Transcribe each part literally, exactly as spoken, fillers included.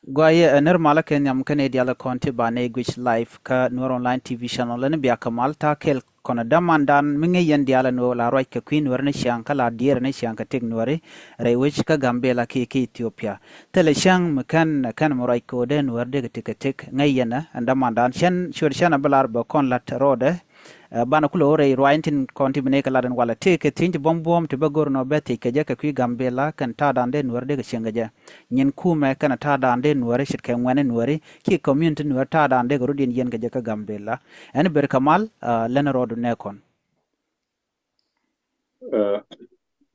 Gua yɛ ɛ nir malä kɛ nhiam kɛnɛ dialɛ kɔn ti ba nɛ guic live kä Nuer Online T V channel. Lɛ ni bia kɛ mal ta kɛl kɔn ɛ dämandan mi ŋäc yɛn dialɛ ni wä la ruac kɛ kui̱ Nuer ni ciaŋ kä la diɛɛr ni ciaŋ kɛ tëk Nueri rɛy wec kä Gambela kiɛ kä Ethiopia. Thilɛ ciaŋ mi kɛn kɛn mi ruac kɛ wä dee Nuer dee kɛ tëk kɛ tëk ŋäc yɛn ɛ ɛn dämandan cɛn cuɛt cɛn ɛ bi lar bɛ kɔn lat rɔɔdɛ. Ɛ, banɛ kulɛ wä rɛy ruac tin kɔn ti bi nɛ kɛ lat ɛn walɛ tëë kɛ thieny ti buɔ̱m buɔ̱m ti bä go̱r nɔ bɛ thiec kɛ jɛ kɛ kui̱ Gambela kɛn ta̱a̱dan dee Nuer dee kɛ cieŋ kɛ jɛ. Nyin kumɛ kɛnɛ ta̱a̱dan dee Nueri ce̱tkɛ ŋuɛ̈ni Nueri kiɛ community Nuer ta̱a̱dan dee kɛ rut yɛn yɛn kɛ jɛ kä Gambela. Ɛn ber kɛ mal, ɛ, lɛn rɔɔdu nɛ kɔn. Ɛ,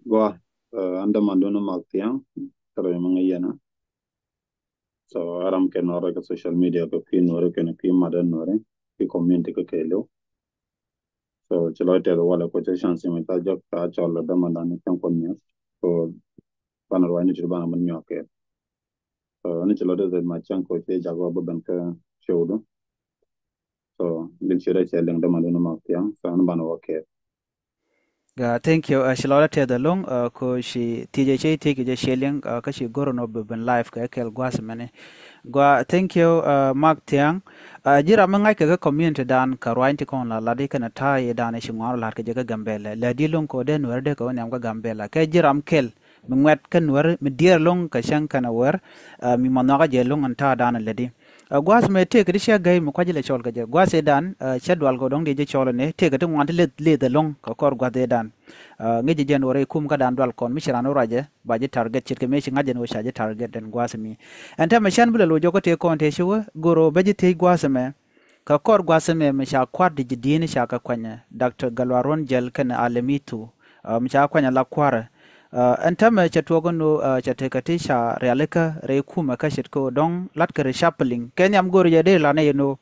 gua, ɛ, an dämandun Mak Thiaŋ, kɛ rɛy mi ŋäc yɛn ɛ. So, a ram kɛ nɔrɛ kɛ social media kɛ kui̱ Nueri kɛnɛ kui̱ madɛ Nueri, kui̱ community kɛ kɛɛliw. So, ci lɔ tɛth walɛ kɔ cɛ chance mi ca jɔk ca cɔl dämandan ni cɛn kɔn ni. So, banɛ ruac ni ti banɛ mɛn nyuak kɛ. So, ni ci lɔ tɛth ma cɛn kɔ cɛ jak wä bä ben kä show du. So, din ci rɛ cɛ liŋ dämandan ni Mak Thiaŋ. So, ni banɛ wä kɛ. Ɛ, thank you. Ɛ, ci lɔcdä tɛth ɛlɔ̱ŋ, ɛ, ko ci thiecɛ cɛ thiec kɛ jɛ ciɛ liŋ, ɛ, kä ci go̱r ɛn ɔ bi ben live kɛ kɛl gua̱a̱th mɛni. Gua, thank you, ɛ, Mak Thiaŋ. Ɛ, ji̱ ram mi ŋa̱ckɛ kä community dan kɛ ruany ti kɔn la lat i̱ kɛnɛ ta̱a̱ i̱ dan i̱ ci ŋuan rɔ la̱t kɛ jɛ kä Gambela. Lɛ di lo̱ŋ kɛ wä dee Nuɛr dee kɛ wä nhiam kä Gambela. Kɛ ji̱ ram kɛl mi ŋuɛt kä Nuɛr mi diɛɛr lo̱ŋ kɛ cäŋ kɛnɛ wär, ɛ, mi ma nhɔakä jɛ lo̱ŋ ɛn ta̱a̱ dan lɛ di. Ɛ, gua̱a̱th mɛ tëëkɛ ti cɛ gäy mi kua̱c ilɛ cɔl kɛ jɛ. Gua̱a̱th ëëdan, ɛ, cɛ dual kɛ dɔ̱ŋ di jɛ cɔl ɛnɛ. Tëëkɛ ti ŋuan ti leth, leth ɛlɔ̱ŋ kɛ kɔr gua̱a̱th ëëdan. Ɛ, ŋäc jɛ jɛn wä rɛy kum kä dan dual kɔn mi ci ran wä ruacɛ, ba ji̱ target ce̱tkɛ mëë ci ŋa̱c jɛn wä ca ji̱ target ɛn gua̱a̱th mi. Ɛn tɛmɛ cän bi lɛ lo̱c jɔk kä tëë kɔn tëë ci wä, go̱r wä bä ji̱ thiec gua̱a̱th mɛ. Kɛ kɔr gua̱a̱th mɛ mi ca kua̱r di ji̱ di̱i̱ni ca kɛ kuanyɛ. Doctor Galwa Ruɔ̱n Jɛl kɛnɛ Alemitu. Ɛ, mi ca kuany ala kua̱rä. Ɛ, ɛn täämɛ cɛ tuɔɔk ɛn ɣöö, ɛ, cɛ tekɛ ti ca rialikä rɛy kumɛ kä ce̱tkɛ ɣöö dɔ̱ŋ latkɛ reshuffling. Kɛ nhiam go̱o̱ri jɛ dee lanɛ yɛn ɣöö,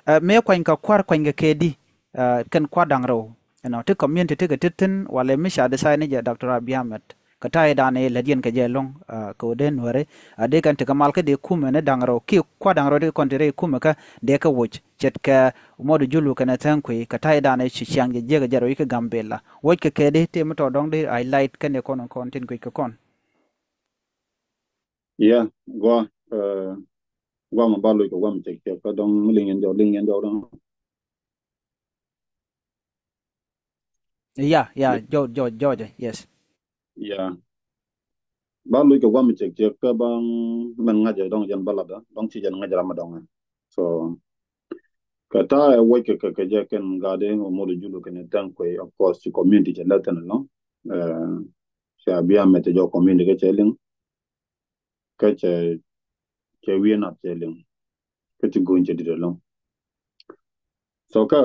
ɛ, mëë kuany kɛ kua̱r kuany kɛ kɛ di, ɛ, kɛn kua̱r da̱ŋ rɛw. Ɛnɔ ti community tekɛ ti thi̱n walɛ mi ca decide ni jɛ Doctor Abiy Ahmed. Kɛ ta̱a̱ i̱ da̱a̱n i̱ lät yɛn kɛ jɛ ɛlɔ̱ŋ, ɛ, kɛ ɣöö dee Nuääri, ɛ, dee kɛn tekɛ mal kä dee kumɛ ni da̱ŋ rɛw kiɛ kua̱r da̱ŋ rɛw dee kɔn te rɛy kumɛ kä dee kɛ woc. Ce̱tkɛ Umɔt Julu kɛnɛ Thɛŋ Kuei kɛ ta̱ydan ɛ ci ciaŋ jɛ jiäk ɛ jɛ rɔ i̱ kä Gambela. Wuɔc kɛ kɛ di tëë mi tɔ̱ dɔ̱ŋ di highlight kɛn ɛ kɔn kɔn tin kuec kɛ kɔn. Yeah, gua, ɛ, gua ma ba loc kɛ gua mi cɛk cɛk kä dɔ̱ŋ liŋ yɛn jɔw, liŋ yɛn jɔw dɔ̱ŋ. Yeah, yeah, jɔw, jɔw, jɔw, yes. Yeah. Ba loc kɛ guam cɛk cɛk kä ba mɛn ŋa̱c ɛ dɔ̱ŋ jɛn ba lat ɛ dɔ̱ŋ ci jɛn ŋa̱c ram ɛ dɔ̱ŋ ɛ. So kɛ ta̱a̱ ɛ wuɔc kɛ kɛ kɛ jɛ kɛn gat ɛ Umɔt Julu kɛnɛ Thɛŋ Kuei, of course, ci community cɛ lɛ thin ɛlɔ̱ŋ. Ɛ, cɛ Abiy Ahmed cɛ jɔw community kä cɛ liŋ. Kä cɛ, cɛ wi̱i̱ nath cɛ liŋ. Kä ti go̱o̱ny cɛ dit ɛlɔ̱ŋ. So kä,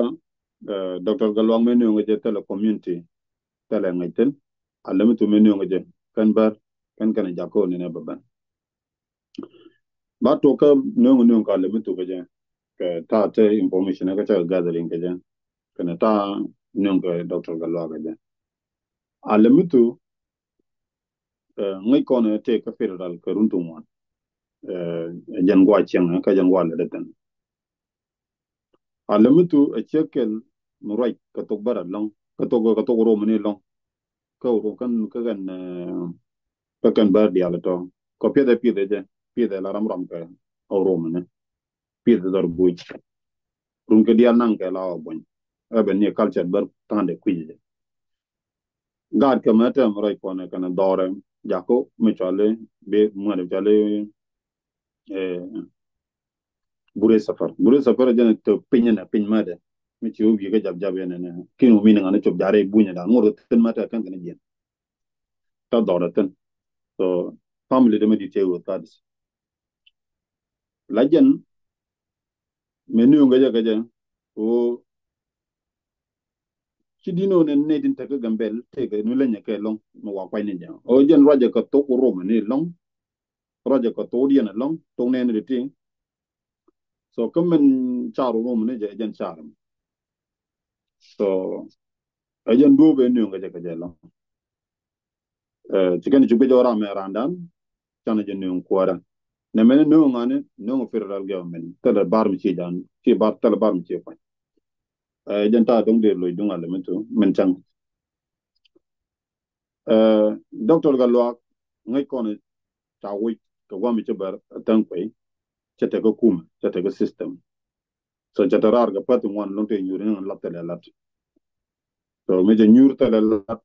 ɛ, Doctor Gatluak mëë nööŋ kɛ jɛ thilɛ community, thilɛ ŋäc thi̱n. Alemitu mëë nööŋ kɛ jɛ, kɛn Bär, kɛn kɛn Jakɔ ni nɛ bä ben. Ba tuɔk kä nööŋ nööŋ kɛ Alemitu kɛ jɛ, kɛ ta̱a̱ te information kä cä kɛ gathering kɛ jɛ. Kɛnɛ ta̱a̱ nööŋ kɛ Doctor Gatluak kɛ jɛ. Alemitu, ɛ, ŋäc kɔn ɛ tëë kä federal kɛ run ti ŋuan. Ɛ, jɛn gua ciɛŋ kä jɛn gua lɛ dee thin. Alemitu ɛ ciek kɛl mi ruac kɛ thok Bär ɛlɔ̱ŋ, kɛ thok, kɛ thok Rom ni ɛlɔ̱ŋ. Kä Rom kɛn, kä kɛn, ɛ, kä kɛn Bär diaal tɔ. Kɔ piɛth ɛ piɛth ɛ jɛ, piɛth ɛ la ram ram kɛ Rom ni. Piɛth ɛ dhɔr buc. Rum kɛ diaal naŋ kɛ la ɔ buɔ̱ny. Ɛ bɛ ni culture Bär ta̱a̱ndɛ kui̱c jɛ. Gaat kɛ mɛ tɛm rɔy kɔnɛ kɛnɛ dhɔrɛ Jakɔ mi cɔali bi muɛn cɔali, ɛ, Bure Sapar. Bure Sapar jɛn tɛ piny nɛ piny mɛ dɛ. Mi ci wä wi̱i̱ kä jap jap yɛn nɛ. Kin wä mi ni ŋani cop jare bunyɛ dan ŋor thin mɛ tɛ kɛn kɛnɛ jiɛn. Ta dhɔrɛ thin. So family dɛ mi di tɛ wä thadis. La jɛn mɛ ni wä ŋäcɛ kɛ jɛ. Wä ci di ni wä nɛ nɛ din tɛ kä Gambel tɛ kɛ nu lɛ nyɛ kɛ lɔŋ mi wa kuay ni jɛ. Wä jɛn ruacɛ kɛ thok Rom ni lɔŋ. Ruacɛ kɛ thok diɛn lɔŋ thok nɛn di ti. So kä mɛn car Rom ni jɛ jɛn car. So ɛ jɛn duɔ̱ɔ̱p ɛ nööŋ kɛ jɛ kɛ jɛ lɔ̱ŋ. Ɛ, ci kɛn ci guic ɔ ram ɛ randan canɛ jɛ nööŋ kuäärä. Nɛ mɛn nööŋ ŋa̱ni nööŋ federal government thilɛ bar mi ci jan ci bar thilɛ bar mi ci kuany. Ɛ, jɛn ta̱a̱ dɔ̱ŋ dee loc duŋ Alemitu mɛn caŋ. Ɛ, Doctor Gatluak ŋäc kɔn ca wi̱c kɛ guam ci Bär Thɛŋ Kuei. cɛ tekɛ kumɛ, cɛ tekɛ system. So cɛ te raar kɛ path in ŋuan lo̱ŋ te nyuur ni lat thilɛ lat. So mi cɛ nyuur thilɛ lat,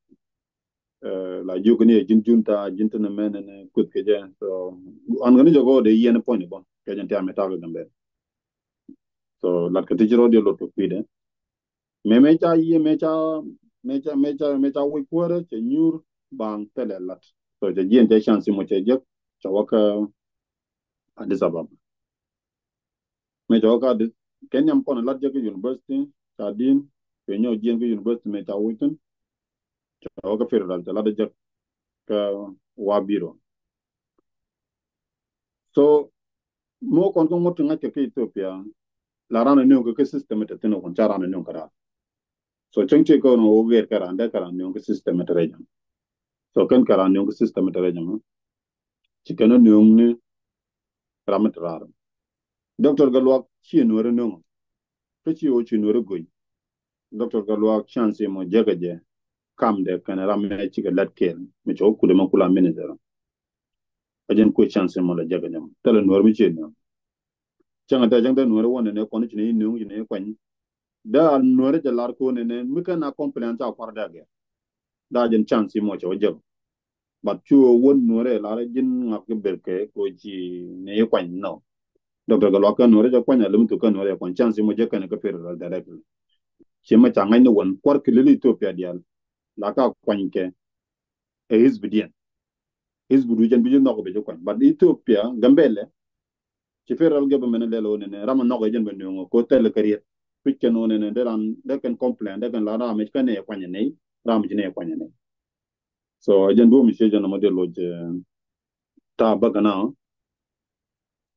eh, la jiök ni ɛ ji̱n junta, ji̱n tin mɛn ni kuth kɛ jɛ. So an kɛ ni jɛ kɔ dee yiɛn puɔ̱ny ni bä kɛ jɛ tiam mi tak kɛ Gambɛl. So lat kɛ ti ci rɔ diɛ lot kɛ kui̱dɛ. Mëë mëë ca yiëë, mëë ca, mëë ca, mëë ca, mëë ca wec kuäärä cɛ nyuur baŋ thilɛ lat. So cɛ jiɛn cɛ chance mɔ cɛ jek, cɛ wä kä Addis Ababa. Mëë cɛ wä kä Addis, kɛ nhiam kɔn lat jek kä university, ca di̱n, kɛ nyɔk jiɛn kä university mëë ca wec thin, cɛ wä kä federal, cɛ lat jek kä wa biro. So mɔ kɔn kä ŋuɔ̱t ti ŋa̱c kɛ kä Ethiopia, la ran a nööŋ kɛ kä system ɛ te thin ɛ kɔn ca ran a nööŋ kɛ ran. So cäŋ ti kɛ ɣän ɣöö ɣer kɛ ran dee kɛ ran nööŋ kɛ system ɛ te rɛy jam. So kɛn kɛ ran nööŋ kɛ system ɛ te rɛy jam. Ci kɛn ɣän nööŋ ni ram ɛ te raar. Doctor Gatluak ci nuɔ̱ɔ̱ri nööŋ. Kä ci ɣöö ci nuɔ̱ɔ̱ri go̱ny. Doctor Gatluak chance mɔ jekɛ jɛ. Kam dee kɛn ram mɛ cikɛ lat kɛɛl mi cɛ wä kudɛ mɛ kula minister. Kä jɛn kuɛ chance mɔ la jekɛ jɛ mɔ thilɛ nuɔ̱ɔ̱ri mi ci nuɔ̱ɔ̱ri. Cäŋ a dee cäŋ dee nuɔ̱ɔ̱ri wä nɛnɛ kɔn ci ni nuɔ̱ɔ̱ri ci ni kuany. Dee a nuɔ̱ɔ̱ri jɛ lar ko nɛnɛ mi kɛn a complain ca kuar dee a gɛr. Daa jɛn chance mɔ cɛ wä jek. But cu wä nuɔ̱ɔ̱ri lar ji̱n ŋak kɛ ber kɛ ko ci ni kuany nɔ. Doctor Gatluak kɛ nuɔ̱ɔ̱ri jɛ kuany a lem thuk kɛ nuɔ̱ɔ̱ri jɛ kuany chance mɔ jek kɛn kɛ federal directly. Ci mɛ ca ŋa̱c ni wän kuar kɛ lili Ethiopia dial. La ka kuany kɛ ɛ hizbi diɛn. Hizbi du jɛn bi ji̱ nhɔk bi ji̱ kuany. But Ethiopia, Gambɛlɛ, ci federal government lɛl ɣöö nɛnɛ ram a nhɔk ɛ jɛn bɛ nööŋ ɛ ko thɛl kä riet. Pi̱c kɛn ɣöö nɛnɛ dee ran dee kɛn complain dee kɛn la ram i̱ kɛn ɛ kuany ɛ nɛy, ram i̱ ci nɛ ɛ kuany ɛ nɛy. So ɛ jɛn duɔ̱ɔ̱m i̱ ciɛ jɛn ɔmɔ dee loc, eh, ta̱a̱ bäkɛ na.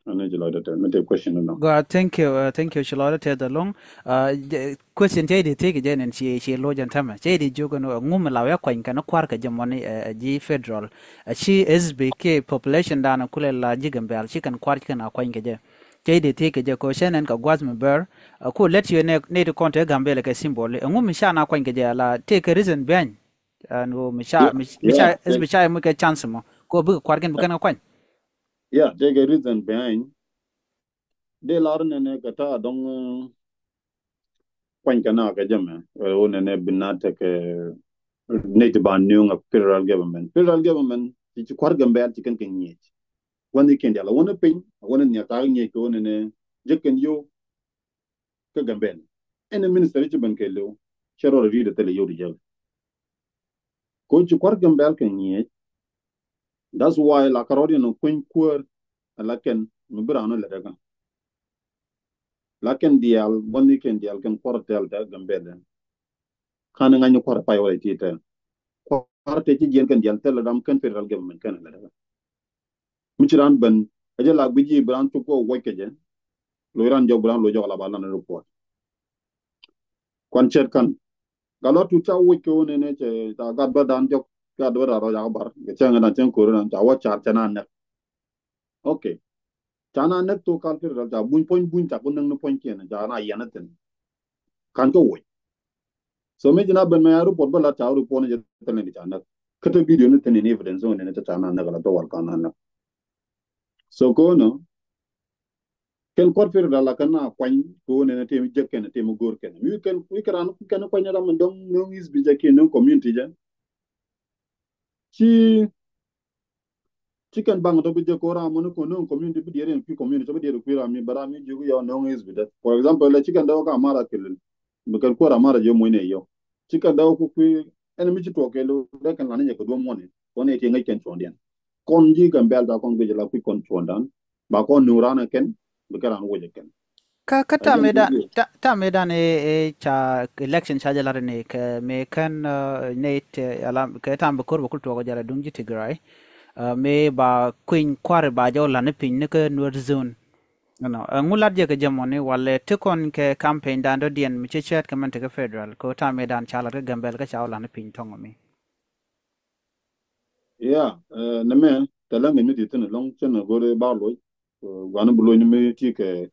Ani ci lɔcdä tɛth mi te question ni nɔ. Gua, thank you, uh, thank you, ci lɔcdä tɛth ɛlɔ̱ŋ. Uh, jɛ- question cɛ di thiek jɛ nen ci ci loc ɛn tämɛ cɛ di jiök ɛn ŋum la wia kuany kɛn kuar kɛ jɛ mɔni, uh, ji̱ federal. Uh, ci S B K population dan kulɛ la ji̱ Gambɛl ci kɛn kuar ci kɛn a kuany kɛ jɛ. Cɛ di thiek jɛ ko cɛ nen kɛ guath mi bɛr. Uh, ku let you ne ne di kɔn te Gambɛl kɛ symbol. Uh, ŋum ca na kuany kɛ jɛ la te kɛ reason behind. Ɛn ɣöö mi ca mi mi ca mi ca muc kɛ chance mɔ kɛ ɣöö bikɛ kuarkin bi kɛn kɛ kuany. Yeah, tëëkɛ reason behind. Dee lar nɛnɛ kɛ ta̱a̱ dɔ̱ŋ, eh, kuany kɛ na kɛ jɛ mɛ. Ɣöö nɛnɛ bi na tekɛ nɛy ti ba nööŋ a federal government. Federal government ti ci kua̱r Gambɛl ci kɛn kɛ ŋi̱eec. Wani kɛn dial a wani piny a wani nhial ta̱a̱ ŋi̱eec kɛ ɣöö nɛnɛ jek kɛn yio̱w kä Gambɛl. Ɛn ɛ minister ci ben kɛ liw cɛ rɔ ri̱t ɛ thilɛ yio̱w ti jek. Ko ci kua̱r Gambɛl kɛ ŋi̱eec. That's why la kärɔ̱diɛn kueny kuäär ɛ la kɛn mi bi raan ɔ lɛ däkä. La kɛn diaal bäni kɛn diaal kɛn kua̱r tɛl tɛ Gambɛl. Ka̱n ŋa̱ny kua̱r pay wala ti tɛl. Kua̱r tɛ ci jiɛn kɛn diaal tɛl dam kɛn federal government kɛn lɛ däkä. Mi ci raan ben ɛ jɛ la guic yi bi raan cuk kɛ wuɔc kɛ jɛ. Loc raan jɔk bi raan loc jɔk la ba lan report. Kuan cɛt kan. Gat lɔ tut ca wuc kɛ wun nɛnɛ cɛ ca gat bä dan jɔk gat bä dan rɔ ca bar kɛ cɛŋ dan cɛŋ kori dan ca wä car cɛ na nɛk. Okay. Ca na nɛk thok kal federal ca buny puɔny buny ca ku näk ni puɔny kiɛn ca na yɛn a thin. Kan kɛ wuc. So mi ci na ben mɛ a report bä lat ca report ni cɛ thil ni ca nɛk. Kä te video ni thin ni evidence ni nɛnɛ ca na nɛk la thok wal kan na nɛk. So kono kɛn kuat federal la kɛn na kuany kono nɛ temi jek kɛn temi gor kɛn mi kɛn wi kɛn ran kɛn kuany ram dong nong is bi jek kɛn nong community jɛ. Ci ci kɛn baŋ tɔ bi jek ko ram mo ko nong community bi diɛri en pi community bi diɛri pi ram mi bara mi jugu yɔ nong is bi dɛ. For example la ci kɛn dɔ ka mara kelil bi kɛn kuat mara jɛ mo ne yɔ. Ci kɛn dɔ ku kui ɛn mi ci tuɔ kelil dɛ kɛn la ni jɛ ko duom mo ne ko ne ti ŋɛc kɛn cuɔn diɛn. Kɔn ji̱ Gambɛl ba kɔn guic la kui̱ kɔn cuɔ̱ndan ba kɔn nuŋ ran ɛ kɛn bi kɛ ran woc ɛ kɛn. Kä kä tam ëëdan tam ëëdan ëë ca election ca jɛ lat ni kɛ mëë kɛn nɛy te ala kɛ tam bi ko̱r bɛ kul tuɔɔk jɛ la duŋ ji̱ Tigray. Mëë ba kui̱ny kua̱r ba jɛ wä la̱t ni piny ni kä Nuer zone. Ɛŋu lat jɛ kɛ jɛ mɔni walɛ ti kɔn kɛ campaign dan dɔ̱diɛn mi cɛ cɛɛt kɛ mɛn ti kä federal kɛ tam ëëdan ca lat kä Gambɛl kä ca wä la̱t ni piny thɔŋ mi. Yeah, nɛ mɛ tɛ lɛ ŋi̱n mi ti thin lɔŋ cɛn go̱ri ba loc. Guani bi loc ni mi ti kɛ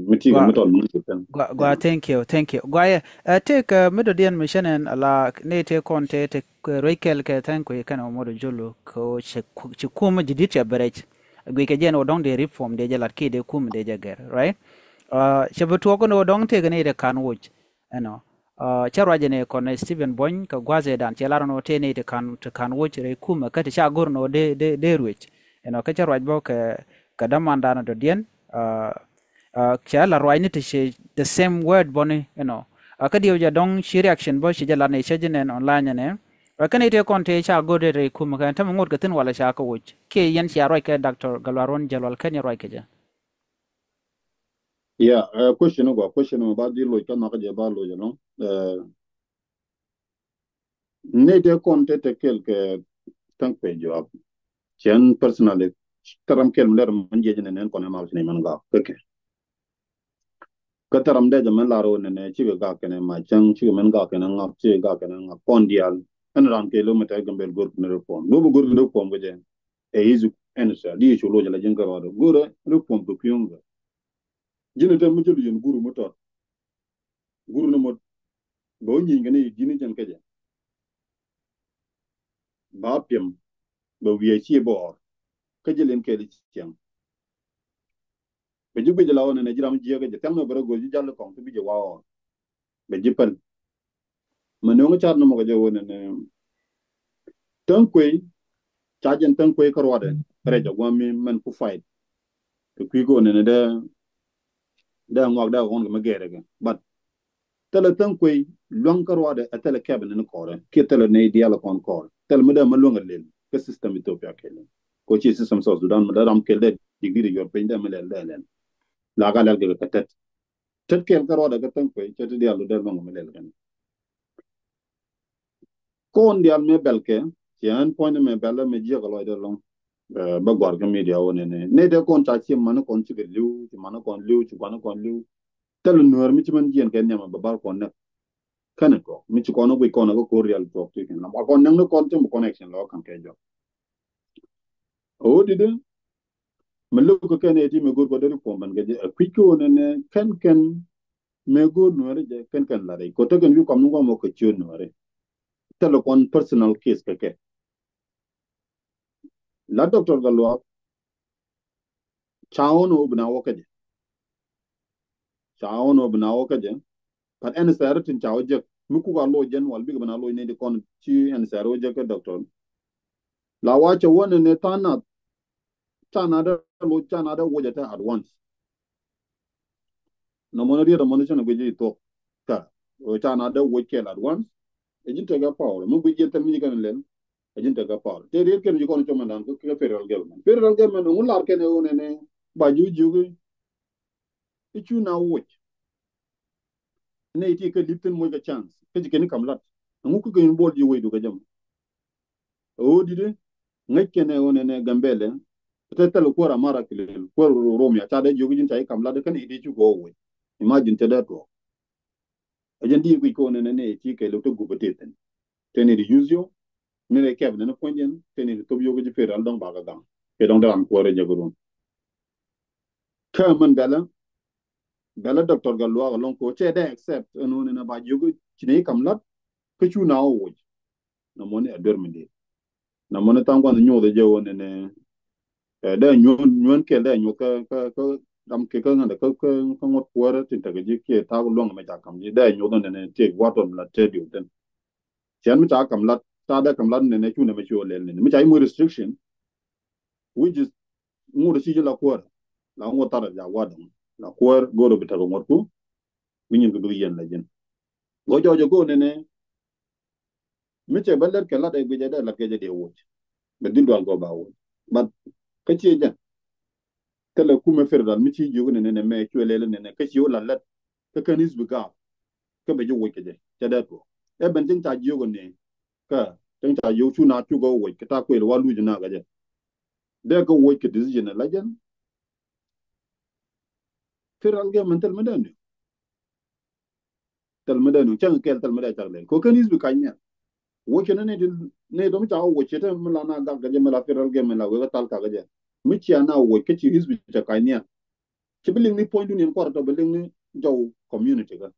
mi ti kɛ mi tɔl mi ti thin. Gua, gua, thank you, thank you. Gua yɛ ɛ ti kɛ mi dɔ̱diɛn mi cɛn ɛn ala ni ti kɔn ti ti ruec kɛl kɛ thank you kɛn ɔ mɔdɔ jolo kɛ ci kum mi ji̱ dit cɛ bɛrɛc. Guic kɛ jɛ ni wä dɔ̱ŋ dee reform dee jɛ lat kiɛ dee kum dee jɛ gɛr, right? Cɛ bi tuɔɔk ni wä dɔ̱ŋ tëëk ni ti ka̱n woc, you know. Cä ruac ni kɔn Stephen Buɔ̱ny kɛ gua̱thɛ dan cɛ lar ni wä tëë ni ti ka̱n, ti ka̱n woc rɛy kum kä ti ca go̱r ni wä dee, dee, dee ruec, you know. Kä cä ruac bä kɛ, kɛ dämandan dɔ̱diɛn. Cɛ la ruac ni ti cɛ the same word bä ni, you know. Kä diɛw jɛ dɔ̱ŋ ci reaction bä ci jɛ lat ni cä ji̱ nɛn online ni. Kä ni tëë kɔn tëë ca go̱r dee rɛy kum kɛ tämɛ ŋot kɛ thi̱n walɛ ca kɛ woc kiɛ yɛn cia ruac kɛ Doctor Gatluak Ruɔ̱n Jɛl wal kɛn yɛ ruac kɛ jɛ. Yeah, uh, question gua, question mi ba di loc kä nhɔk jɛ ba loc ɛlɔ̱ŋ. Uh, ni tëë kɔn tëë tëë kɛl kɛ Tɛŋ Kuei Juak. Cɛn personally, tɛ ram kɛl mi lɛr mɛn jiɛc ni nɛn kɔn ɛ mal ci ni mɛn gak kɛ kɛ. Kä tɛ ram dee jɛ mɛn lar wä nɛnɛ cikɛ gak kɛnɛ ma cäŋ, cikɛ mɛn gak kɛnɛ ŋak, cikɛ gak kɛnɛ ŋak kɔn diaal. Ɛn ram kɛ lo mi tɛ Gambel go̱r kɛnɛ reform. Lo bi go̱r kɛnɛ reform kɛ jɛ. Ɛ isu ɛn sɛ di isu lo jɛ la ji̱n kɛ rɔɔdɛ go̱rɛ reform kɛ piöŋ kɛ. Ji̱n tɛ mi jɛ lu yɛn guru mi tɔt. Guru ni mot bɛ wä nyieny kɛ ni ji̱n jɛn kɛ jɛ. Ba piɛm bɛ wiɛ ci bɛ ɔr kä jɛ len kɛɛl ciɛŋ. Bɛ ji̱ guic la wä nɛnɛ ji̱ ram jiɛk kɛ jɛ thiaŋ ni bɛ rɛ go̱r ji̱ jal kɔŋ ti bi jɛ wa ɔr. Bɛ ji̱ päl. Mɛ nöŋ car ni mɔ kɛ jɛ wä nɛnɛ Tɛŋ Kuei ca jɛn Tɛŋ Kuei kä ruadɛ rɛc a guam mi mɛn ku fight. Kɛ kui̱ kɛ wä nɛnɛ dee dee ŋuak dee ɣɔn kɛ mi gɛɛrɛ kɛ but thilɛ Tɛŋ Kuei luaŋ kä ruadɛ ɛ thilɛ kɛpɛ ni kɔrɛ kiɛ thilɛ ni diaal kɔn kɔrɛ thilɛ mi dee mi luaŋ a lel kä system Ethiopia kɛl. Kɛ ci system South Sudan mi dee ram kɛl dee digiri yuɔr piny dee mi lɛl dee lɛl. La ka lɛl kɛ kɛ tɛt tɛt kɛl kä ruadɛ kä Tɛŋ Kuei cɛ ti diaal dee luaŋ kɛ mi lɛl kɛn. Kɔn diaal mi bɛl kɛ ci ɛn puɔ̱ny mi bɛl mi jiɛk a lɔcdɛ lɔŋ. Bä gɔr kä media wä nɛnɛ ni dee kɔn ca ci mani kɔn cikɛ li̱w ci mani kɔn li̱w ci guani kɔn li̱w. Thilɛ nuäär mi ci mɛn jiɛn kɛ nhiam bɛ bar kɔn nɛk. Kɛnɛ tuɔk mi ci kɔn guic kɔn kä ko̱r rial tuɔk ti kɛn lam kɔn nɛk ni kɔn cäm connection lɔ ka̱n kɛ jɔk. Ɣöö di dee mi lo̱k kɛ kɛn ɛ ti mi go̱r kɔ deri puɔm bɛn kɛ jɛ ɛ kui̱c kɛ wä nɛnɛ kɛn kɛn mi go̱r nuäri jɛ kɛn kɛn la rɛy kɔ tekɛn wi̱i̱ kɔm ni guam ɔ kɛ ciöt nuäri. Thilɛ kɔn personal case kɛ kɛ. La Doctor Gatluak ca ɣɔn ɣöö bi na wä kä jɛ. Ca ɣɔn ɣöö bi na wä kä jɛ. But ɛn sɛɛri tin ca wä jek mi kuk a loc jɛn wal bikɛ bi na loc ni di kɔn ci ɛn sɛɛri wä jek kä Doctor. La wa cɛ wä ni ni tha̱a̱ŋ nath ca na dee loc ca na dee woc a te at once. Nɔmɔ ni riet nɔmɔ ni cɛn a guic ji̱ thuɔk. Ka ca na dee woc kɛl at once. Ɛ ji̱n tekɛ power mi guic ji̱ thil mi ji̱ kɛn lɛl. Ɛ ji̱n tekɛ power te riet kɛn ji̱ kɔn cɔmɛ dan kɛ federal government federal government ŋu lar kɛn ɛ wun ɛnɛ ba ji̱ ji̱ i̱ cu na woc. Nɛ iti kɛ lip thin moc kɛ chance kä ji̱ kɛn i̱ kam lat. Ŋu kä kɛ in bol ji̱ woc du kɛ jɛ mɔ. Ɣöö di̱t ŋäc kɛn ɛ ɣöö nɛnɛ Gambɛlɛ. Te thil kuäär amara kilel kuäär romia ca dee jiök ji̱n ca i̱ kam lat kɛn iti cu kɛ ɣöö woc. Imagine cɛ dee tuɔɔk. Ɛ jɛn di guic kɛ ɣöö nɛnɛ nɛ iti kɛ luk te gup ɛ tithin. Te ni di yuth yo. Ni rɛ kɛp nɛnɛ puɔ̱ny jɛn te ni di thop yo kɛ ji̱ federal dɔ̱ŋ bakɛ gaŋ. Kɛ dɔ̱ŋ dee ram kuäär ɛ jɛ kɛ run. Kä mɛn bɛlɛ bɛlɛ Doctor Gatluak ɛlɔ̱ŋ ko cɛ dee accept ɛn ɣöö nɛnɛ ba jiök ci ni i̱ kam lat. Kä cu na ɣöö woc. Namɔ ni a duer mi dit. Namɔ ni tha̱a̱ŋ gua̱n nyoth jɛ wä nɛnɛ. Ɛ dee nyuɔn nyuɔn kɛl dee nyuɔth kä kä kä dam kɛ kä ŋa̱ndɛ kä kä kä ŋuɔt kuäärä tin tekɛ ji̱ kiɛ tha̱a̱k luäŋ mɛ ca kam ji̱ dee nyuɔth nɛnɛ tiek gua̱t tɔn la te diw thin. Cɛn mi ca kam lat ca dee kam lat nɛnɛ cu nɛmɛ ci wä lɛl nɛnɛ mi ca i̱ muc restriction. Which is ŋut ci ji̱ la kuäärä la ŋut tharɛ ja gua̱t dɔŋ la kuäär go̱o̱r bi tekɛ ŋuɔt ku. Wi̱nyin kɛ bi yɛn la ji̱n. Gɔ jɔɔc ɛ go̱o̱r nɛnɛ. Mi cɛ bä lɛt kɛ lat ɛ guic ɛ dee lat kɛ jɛ dee woc. Bɛ dhil dual gɔɔ ba woc. But kä ciɛ jɛn. Thilɛ kumɛ federal mi ci jiök nɛnɛ nɛ mɛ cuɛ lɛl nɛnɛ kä ci wä la lɛt. Kä kɛn is bi gaak. Kä bɛ ji̱ woc kɛ jɛ cɛ dee tuɔɔk. Ɛ ben cieŋ ca jiök nɛ. Kä cieŋ ca jiök cu na cukɛ woc kɛ ta kuël wa luc na kɛ jɛ. Dee kä woc kɛ decision la jɛn. Federal government thil mi dee ni. Thil mi dee ni cäŋ kɛl thil mi dee cak lɛl ko kɛn is bi kac nian. Woc kɛ ni ni ti ni to mi ca woc cɛ te mi la na gak kɛ jɛ mi la federal government la wek a thal kak kɛ jɛ. Mi cia na woc kä ci is bi cɛ kac nian. Ci bi liŋ ni puɔ̱ny duniɛn kuarɛ tɔ bi liŋ ni jɔw community kä.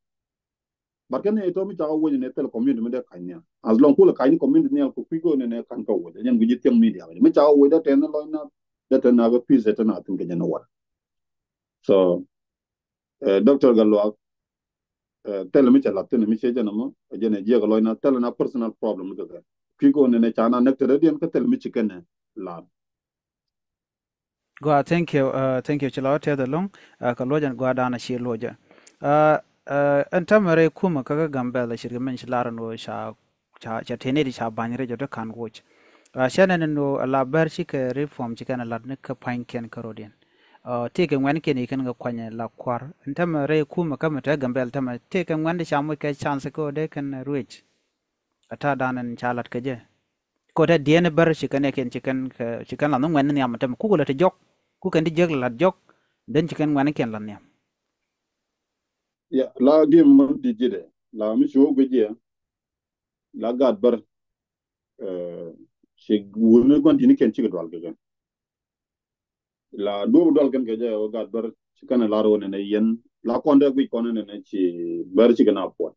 But kɛn ni to mi ca woc ni thil community mi dee kac nian as long kulɛ kac ni community nian ko kui̱ ko ni ne kan ka woc a jɛn guic ji̱ thiɛŋ media mi ca woc dee tɛn ni lɔc na. Dee te na kä peace te na thin kɛ jɛ ni wal. So, eh, Doctor Gatluak, eh, thilɛ mi cɛ lat thin mi cɛ jɛ nɔmɔ, jɛ ni jiɛk lɔc na, thilɛ na personal problem kɛ kɛ. Kui̱ kɛ wä ni ni ca na näk te rɛ diɛn kä thilɛ mi ci kɛn lat. Gua, thank you, uh, thank you, ci la wä tɛth ɛlɔ̱ŋ, uh, kɛ luɔcɛ gua dan a ci luɔcɛ. Uh, uh, ɛn tämɛ rɛy kumɛ kä kä Gambɛl a cirkɛ min ci lar ɛn ɣöö ca, ca, ca tëë nɛy ti ca ba̱ny rɛy jɔt ti ka̱n woc. Uh, cɛ nɛn ɛn ɣöö a la Bär cikɛ reform ci kɛn a lat ni kä pa̱nykiɛn kä rɔ̱diɛn. Uh, tëëkɛ ŋuɛ̈nikiɛn i̱ kɛn kɛ kuany la kua̱r. Ɛn tämɛ rɛy kumɛ kä mi te Gambɛl tämɛ tëëkɛ ŋuɛ̈n ti ca moc kɛ chance kä ɣöö dee kɛn ruëc. A ta̱a̱ dan ɛn ca lat kä jɛ. Kotɛ diɛn Bär ci kɛn ɛ kiɛn ci kɛn kɛ, ci kɛn lath ni ŋuɛ̈ni nhiam tɛm kukɛ lät ti jɔk. Kukɛ ti jiäk lɛ la̱t jɔk. Den ci kɛn ŋuɛ̈nikiɛn la̱t nhiam. Ya, la gim mɔ di ji̱dɛ. La mi ci wä guic yɛ. La gaat Bär. Eh, ci wuni gua̱n di̱ni kɛn cikɛ dual kɛ kɛn. La duɔ̱p dual kɛn kɛ jɛ wä gaat Bär ci kɛn lar wä nɛnɛ yɛn. La kɔn dee guic kɔn nɛnɛ ci Bär ci kɛn a puɔt.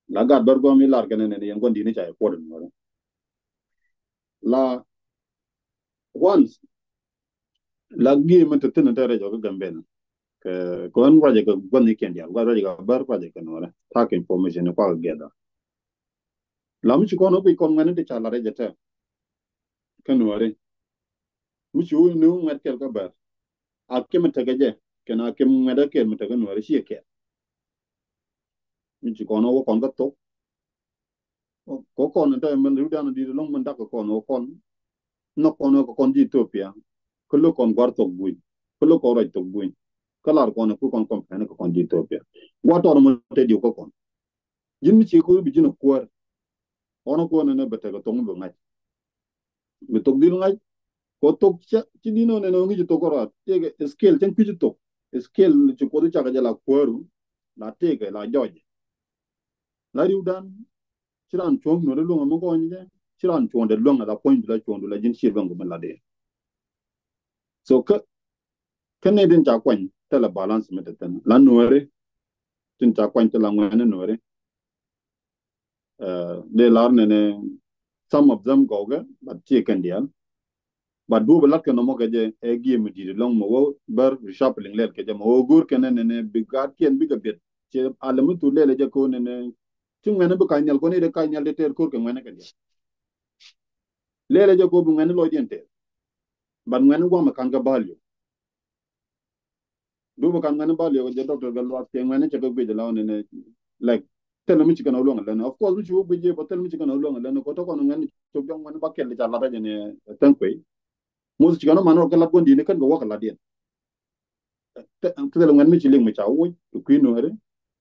La gaat Bär guam i̱ lar kɛn nɛnɛ yɛn gua̱n di̱ni ca yɛ puɔt in wärä. La once la gi̱i̱ mi te thi̱n te rɛc ɔ kä Gambɛl. Kɛ kɔn ruacɛ kɛ gua̱n i̱ kiɛn diaal, gua̱n ruacɛ kɛ Bär, ruacɛ kɛ Nuɔrɛ. Ta̱a̱ kɛ information i̱ kuak together. La mi ci kɔn ɔ guic kɔn ŋuɛ̈ni ti ca la rɛc ɛ tɛ. Kä Nuɔrɛ. Mi ci wä ni wä ŋuɛ̈t kɛl kä Bär. A kɛ mi tekɛ jɛ kɛn a kɛ mi ŋuɛ̈t ɛ kɛl mi tekɛ Nuɔrɛ ci ɛ kɛl. Mi ci kɔn wä kɔn kä thok. Kɔ kɔn in te mɛn riwdan in di̱t ɛlɔ̱ŋ mɛn dak kɛ kɔn wä kɔn. Nhɔk kɔn wä kɛ kɔn ji̱ Ethiopia. Kä lo̱k kɔn gua̱r thok buny. Kä lo̱k kɔn ruac thok buny. Kä lar kɔn ku kɔn kɔn pɛn kɛ kɔn ji̱ Ethiopia. Gua̱r tɔɔr mɔ te diw kä kɔn. Ji̱n mi ci ko̱r bi ji̱n a kuäär. Ɣɔn a kuäär nɛnɛ bɛ tekɛ thok mi bi ŋa̱c. Bi thok dhil ŋa̱c. Kɔ thok ca ci di̱n ɔ nɛnɛ ŋi̱c thok kɔ ruath. Tëëkɛ scale cäŋ kui̱c thok. Scale ci Kuoth cakɛ jɛ la kuääru. La tëëkɛ la jɔɔc. La riwdan. Ci raan cuɔ̱ŋ Nuɔri luäŋ mi gɔny jɛ. Ci raan cuɔ̱ŋ dee luäŋ la puɔ̱ny bi la cuɔ̱ŋ du la ji̱n ciet luäŋ mi la dee. So kä kä ni din ca kuany thilɛ balance mi te thin la Nuɔri. Tin ca kuany thilɛ ŋuɛni Nuɔri. Eh, dee lar nɛnɛ some of them gɔwkɛ, but ci kɛn diaal. But duɔ̱p lat kɛ nɔmɔ kɛ jɛ ɛ giɛ mi di̱t ɛlɔ̱ŋ mɛ wä Bär reshuffling lɛl kɛ jɛ mɛ wä go̱r kɛn nɛnɛ bi gaat kiɛn bikɛ biɛt. Ci alɛ mi thul lɛl ɛ jɛ ko̱ nɛnɛ ci ŋuɛni bi ka̱ny nhial kɔn i̱ dee ka̱ny nhial dee tɛɛr ko̱r kɛ ŋuɛni kɛ diaal. Lɛl ɛ jɛ ko̱ bi ŋuɛni lɔcdiɛn tɛɛr. But ŋuɛni guamɛ ka̱n kɛ bal yɔ. Duɔ̱p kan ŋuɛni bal yɔ kɛ jɛ Doctor Gatluak kɛ ŋuɛni cɛ kɛ guic la ɣɔn nɛnɛ. Like thilɛ mi ci kɛn ɔ luäŋ lɛn. Of course mi ci wä guic jɛ bä thilɛ mi ci kɛn ɔ luäŋ lɛn kɔ tɔkɔn ŋuɛni cop jɔŋ ŋuɛni ba kɛl ca lat rɛc ni thäŋ kuey. Muth ci kɛn ɔ man ɔ kɛ lat gua̱n di̱ni kɛn kɛ wä kɛ lat diɛn. Thilɛ ŋuɛn mi ci liŋ mi ca woc kɛ kui̱ Nuɔri.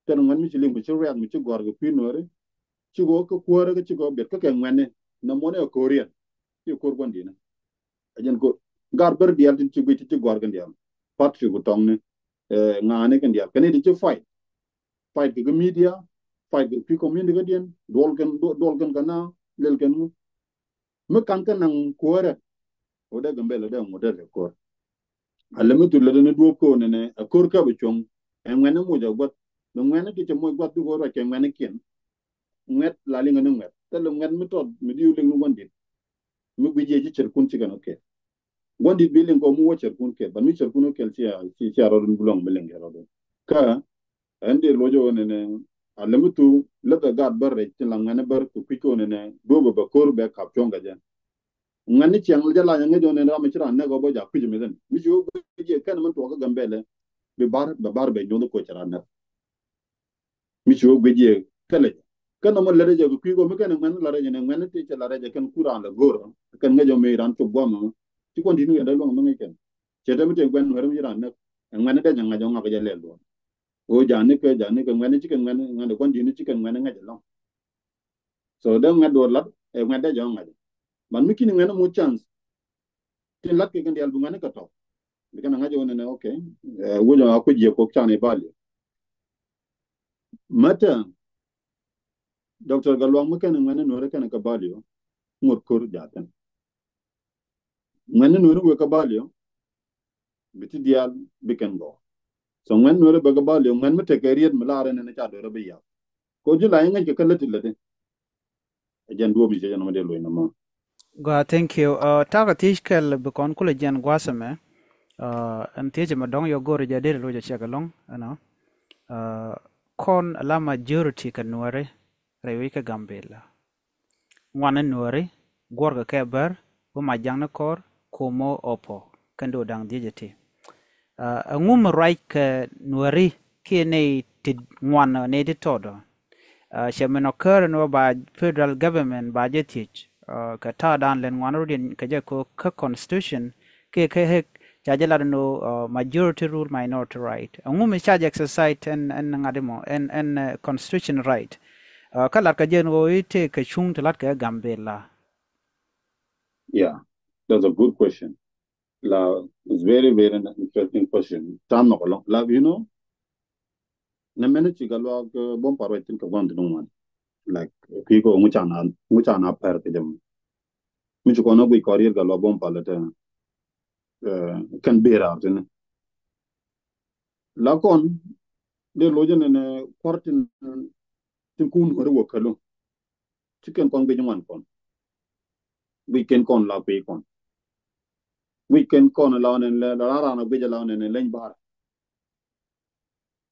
Thilɛ ŋuɛn mi ci liŋ mi ci riak mi ci gɔ̱r kɛ kui̱ Nuɔri. Ci kɛ wä kɛ kuäärä kɛ ci kɛ wä biɛt kä kɛ ŋuɛni. Nɛ mɔni ɛ ko̱riɛn ci ko̱r gua̱n di̱ni. Ɛ jɛn ko gaat Bär diaal tin ci guic ti ci gɔ̱r kɛn diaal. Patrick ku tɔŋni. Eh, ŋa̱a̱ni kɛn diaal kɛn i̱ ti ci fight. Fight kɛ kɛ media. Fight kɛ kui̱ community kä diɛn duɔl kɛn duɔl kɛn kɛ na lɛl kɛn ŋu. Mi kan kä naŋ kuäärɛ. Wä dee Gambɛl dee ŋut dee kɛ ko̱r. A lɛ mi thul lɛ dee ni duɔ̱p ko̱r nɛnɛ a ko̱r kä bi cuɔ̱ŋ. Ɛ ŋuɛn ni muc a gua̱th mi ŋuɛn ni ti cɛ muc gua̱th bikɛ wä ruac kɛ ŋuɛn ni kiɛn. Ŋuɛt la liŋ ni ŋuɛt thilɛ ŋuɛt mi tɔt mi diw liŋ ni gua̱n dit. Mi guic yɛ ci cɛr kun ci kɛn ɔ kɛl. Gua̱n dit bi liŋ kɔ mi wä cɛr kun kɛl but mi cɛr kun ɔ kɛl ci a ci a rɔdun bi luɔ̱ŋ mi liŋ kɛ rɔdun. Kä Ɛn dee luɔc ɣöö nɛnɛ a lemi thuk leth ɛ gaat Bär rɛc tin la ŋuɛ̈ni Bär kɛ kui̱c kɛ ɣöö nɛnɛ duɔ̱p ɛ bɛ ko̱r bɛ kap cuɔ̱ŋ kɛ jɛ. Ŋuɛ̈ni ciɛŋ jɛ la jɛ ŋäc ɣöö nɛnɛ ram mi ci raan nɛk ɣöö bä jaak kui̱c mi thin mi ci ɣöö guic jɛ kɛn min tuɔɔk kä Gambɛlɛ. Bi bar bɛ bar bɛ nyoth koc ci raan nɛk. Mi ci ɣöö guic jɛ kɛlɛ jɛ kɛn nɔmɔ lɛt jɛ kɛ kui̱ kɛ ɣöö mi kɛn ŋuɛ̈ni la rɛc jɛ nɛ ŋuɛ̈ni ti cɛ la rɛc jɛ kɛn ku raan lɛ go̱o̱r ɔ kɛn ŋäc ɣöö mi raan cop guam ɔ. Ci kɔn di̱t mi kɛ dee luɔ̱ŋ mi ŋäc kɛn cɛ te mi tëë guɛn ŋuɛ̈ni mi ci raan nɛk. Ɛ ŋuɛ̈ni dee jɛ ŋa̱c ɔ ŋak jɛ lɛl duɔ̱ɔ̱r. Ɣöö ja̱a̱ni kɛ ja̱a̱ni kɛ ŋuɛ̈ni ci kɛn ŋuɛ̈ni ŋuɛ̈ni gua̱n di̱ni ci kɛn ŋuɛ̈ni ŋa̱c ɛlɔ̱ŋ. So dee ŋuɛ̈t duɔ̱ɔ̱r lat ɛ ŋuɛ̈t dee jɔ̱ɔ̱ŋ ŋa̱c. But mi ki̱ni ŋuɛ̈ni mu chance. Tin lat kɛ kɛn diaal bi ŋuɛ̈ni kɛ tɔ̱. Bi kɛn ŋa̱c ɣöö nɛnɛ okay. Ɛ wec ɔ a kui̱c yɛ kok can i̱ bal yɛ. Mɛtɛ Doctor Gatluak mi kɛn ŋuɛ̈ni nuɔ̱ɔ̱rɛ kɛn kɛ bal yɛ. Ŋuɔ̱t ko̱r ja̱a̱thin. Ŋuɛ̈ni nuɔ̱ɔ̱rɛ wek kɛ bal yɛ. Bi ti diaal bi kɛn gɔɔ. So ŋuɛ̈n nuɔ̱ɔ̱rɛ bɛ kɛ bal yɛ ŋuɛ̈n mi tekɛ riet mi laarɛ nɛnɛ ca do̱rɛ bi ya̱k. Ko ji̱ la yɛ ŋäc kɛ kä lät ti lätdi. Ɛ jɛn duɔ̱ɔ̱p ni cɛ jɛn nɔmɔ dee loc nɔmɔ. Gua, thank you. Uh, takɛ thiec kɛl bi kɔn kulɛ jiɛn gua̱a̱th ɛmɛ. Uh, ɛn thiec ɛmɛ dɔ̱ŋ yɔ go̱o̱rɛ jɛ deri loc a ciɛk ɛlɔ̱ŋ ɛnɔ. Uh, kɔn ala majority kɛ Nuäri rɛy wec kä Gambila. Ŋuan ni Nuäri guɔ̱rkɛ kɛ bär wä ma jaŋ ni kɔr komo ɔpɔ kɛn do̱ da̱ŋ dhiec ɛ ti. Uh, ɛŋu mi ruac kɛ Nuäri kiɛ nɛy ti ŋuan nɛy ti tɔt ɔ? Uh, cɛ min ɔ kär ni wä ba federal government ba jɛ thiec, uh, kɛ ta̱a̱ dan lɛn ŋuan rut in kɛ jɛ ko kä constitution kiɛ kä hek ca jɛ lat ni wä, uh, majority rule minority right. Ɛŋu mi ca jɛ exercise ɛn, ɛn ŋa̱t imɔ ɛn, ɛn, uh, constitution right. Uh, kä lat kɛ jɛ ni wä i̱ tëë kɛ cuŋ ti lat kɛ Gambila. Yeah, that's a good question. La, it's very, very interesting question. Tan nɔk lɔŋ. La, you know, nɛ mɛn ci Gatluak, uh, bom par wɛc tin kɛ guan tin ŋuan. Like, kiko ŋu cana, ŋu cana per kɛ jam. Mi ci kɔn a gui kɔr yir Gatluak bom par lɛ tɛ. Uh, kɛn bera tin. La kɔn de lojɛ nɛ nɛ kɔr tin, tin kun wɛrɛ wä kalo. Ci kɛn kɔn guic ŋuan kɔn. Guic kɛn kɔn la kui̱ kɔn. Guic kɛn kɔn la wä nɛ nɛ la ran a guic la wä nɛ nɛ leny bar.